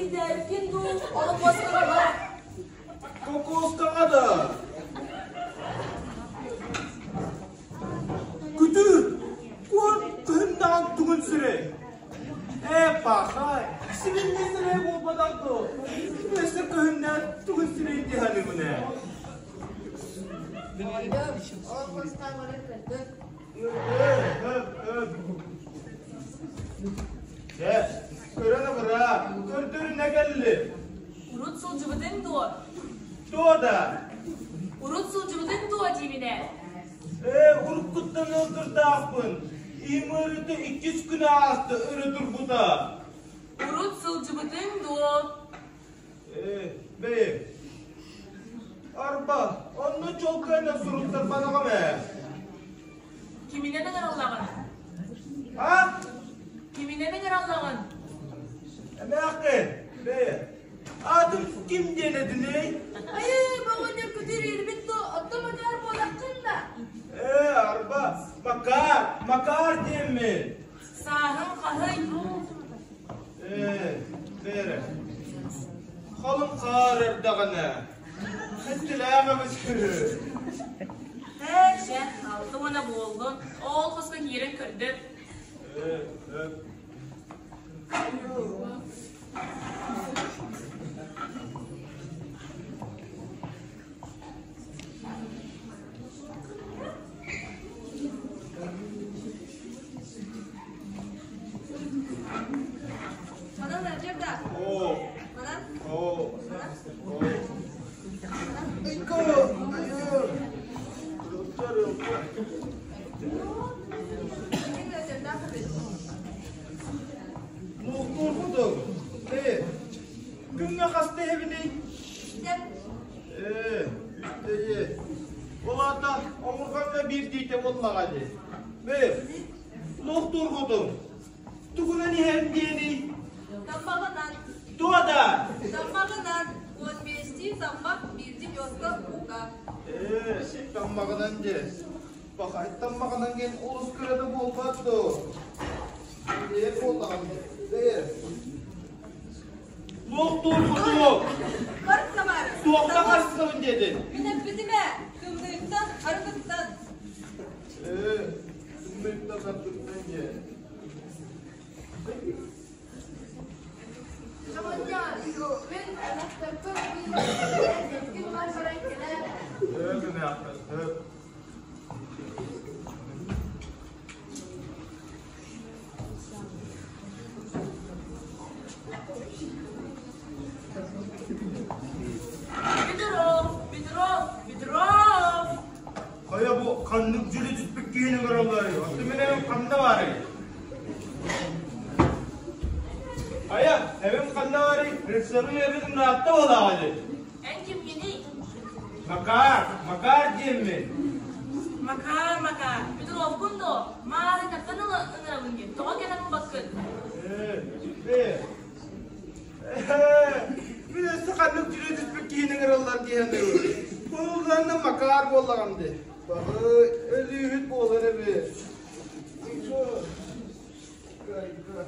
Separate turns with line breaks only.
Кэтээбиккин дуу, олоппоско бар.
Кокуоскаҕа да. Күтүр, куот кыһыннаҕын тугун сирэй. Ээ, пахай, сибинни сирэй буолбатах дуо? Өссө кыһыннаан тугун сирэй диһаныбын ээ.
Оҕонньор, олоппостаах баран көрдөр.
Дьэ, көрөн абыраа, көрдөрүнэ кэлли.
Урут сылдьыбытыҥ дуо?
Туо да?
Урут сылдьыбытыҥ дуо диибин ээ?
Ээ, уруккуттан ылдырдаахпын. Им ыарыыта иккис күнэ ааста өрө турбута.
Урут сылдьыбытыҥ дуо?
Ээ, бэйи. Арба, онно чуолкайынан суруттарбатаҕым ээ.
Киминэн ыҥыраллаҕын?
А?
Киминэн ыҥыраллаҕын?
Эмээххин, бэйи. Аатым ким диэн этиний?
Айыы, оҕонньор күтүр иирбит дуо, оттон Макар буолаххын да?
Ээ, арба, Макар, Макар диэммин.
Сааһыҥ хаһый?
Ээ, бээрэ, халыҥ хаар эрдэҕинэ, сэттэлээх эбит үһү.
Ээ, чэ, алта уона буоллун, ол хоско киирэн көрдөр.
Ээ, ээ.
Манан Надежда.
Оо.
Манан.
Оо.
Манан.
Оо. Айка! Луохтуур курдук. Ээ, күҥҥэ хаста иһэбиний? Ээ, үстэ ээ. Ол аата омурҕаҥҥа биирдиитэ буоллаҕа дии. Ээ, луохтуур курдук. Тугунан иһэн диэний?
Таммаҕынан.
Туо да?
Таммаҕынан. Уон биэстии таммах, биирдии ньуоска ууга.
Ээ, таммаҕынан диэ. Пахай таммаҕынан диэн олус кыра да буолбат дуо? Бэйэ буоллаҕым бэйэ. Луохтуур кутурук.
Харыстамаары.
Туохта харыстабын диэтин?
Мин эппитим ээ, тымныыттан, арыгыттан.
Ээ, тымныыттан арыгыттан диэ.
Оҕонньор, мин ынахтарбын икки бар баран кэлээр.
Ээ, гыныахпын, сөп.
Петров, Петров, Петров!
Хайа бу ханнык дьүлү түспүт киһини көрөллөрүй? Оттон мин эбим ханна баарый? Хайа, эбим ханна баарый? Рецебин эбин ыраатта буолааҕа дии.
Эн кимҥиний?
Макар, Макар диэммин.
Макар, Макар, Петровкун дуо? Маарыҥҥаттан ыҥырабын диэн, тоҕо кэлэн ылбаккын?
Ээ, ээ. Ээ, мин өссө ханнык дьүлү түспүт киһини ыҥыраллар дии саныыбын. Куһулланна Макар буоллаҕым дии. Баҕы, өлүүһүт буолар эбит. Кайга.